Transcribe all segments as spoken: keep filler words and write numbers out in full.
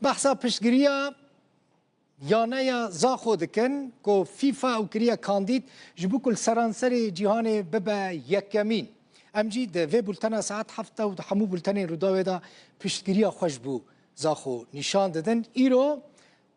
Behsa piştgiriya yaneya Zaxo dikin ku FIFA ew kiriye kandîd ji bo ku li seranserê cîhanê bibe yekemîn. Em jî di vê bultena saet heft û hemû bultenên Rûdawê de piştgiriya xwe ji bo Zaxo nîşan didin. Îro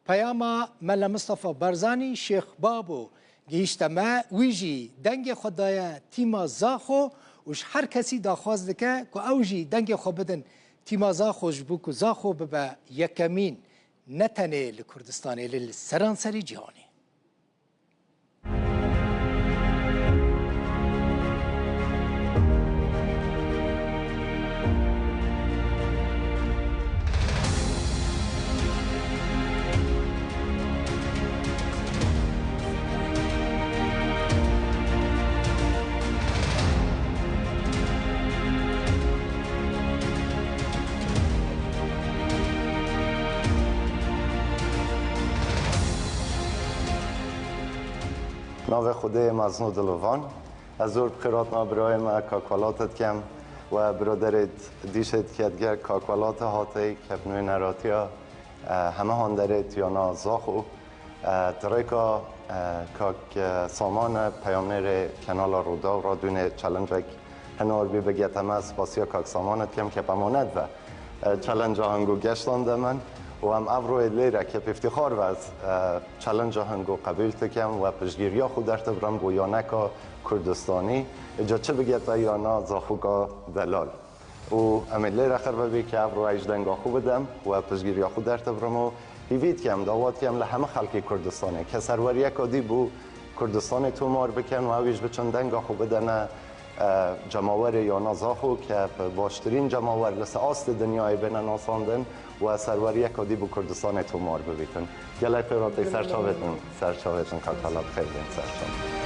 peyama Mele Mistefa Barzanî, Şêx Babo gihîşte me. Wî jî dengê xwe daye tîma Zaxo û ji her kesî daxwaz dike ku ew jî dengê xwe bidin tîma Zaxo ji bo ku Zaxo bibe yekemîn, ne tenê li Kurdistanê, lê li seranserê cîhanê. Navê Xwedê mezin û dilovan. Ez zor bi xêr hatina birayê me Kak Welat dikem we biraderê dîşê dike diger Kak Welat hate kevnûyê neratiya, e, heme handerê tuyana Zaxo. E, di rêka, e, Kak, e, Saman e, peyamnêrê Kenala Rûdaw radûnê challenge-ek hinar bî bigete me, spasiya Kak Saman e dikem ke pemanet ve. E, challenge-a hingo geştan de min û em evroyê lêre ke pêftîxar ve ez, e, challenge-a hingo qebûl dikem we piştgiriya xwe dertibrim bo yaneka Kurdistanî. Îca çi bigete yana Zaxoka delal. Û em ê lêre xirve bî ke evro ez denga xwe bidem we piştgiriya xwe dertibrim û hîvî dikem, dawa dikem li heme xelkê Kurdistanê ke serweriyeka dî bo Kurdistanê tomar bikin û ew jî biçin denga xwe bidene, e, cemawerê yana Zaxo ke bi baştirîn cemawer li ser astê dinyayê bêne nasandin û serweriyeka dî bo Kurdistanê tomar bibîtin. Gelek pêvatê ser çavêtin, ser çavêtin Kak Welat, xêr bên ser çavêtin.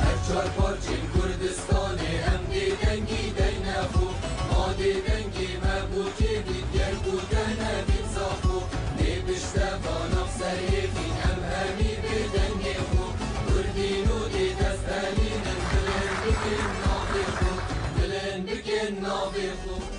Her çar parçên Kurdistanê em dê dengî deyne xwe. Ma dê dengê me bo kê bît ger ku te nebît Zaxo. Dê piştevana ser hêvîn em hemî bê dengê xwe. Kurdîn û dê dest helînin, bilind bikin navê xwe. Bilind bikin navê xwe.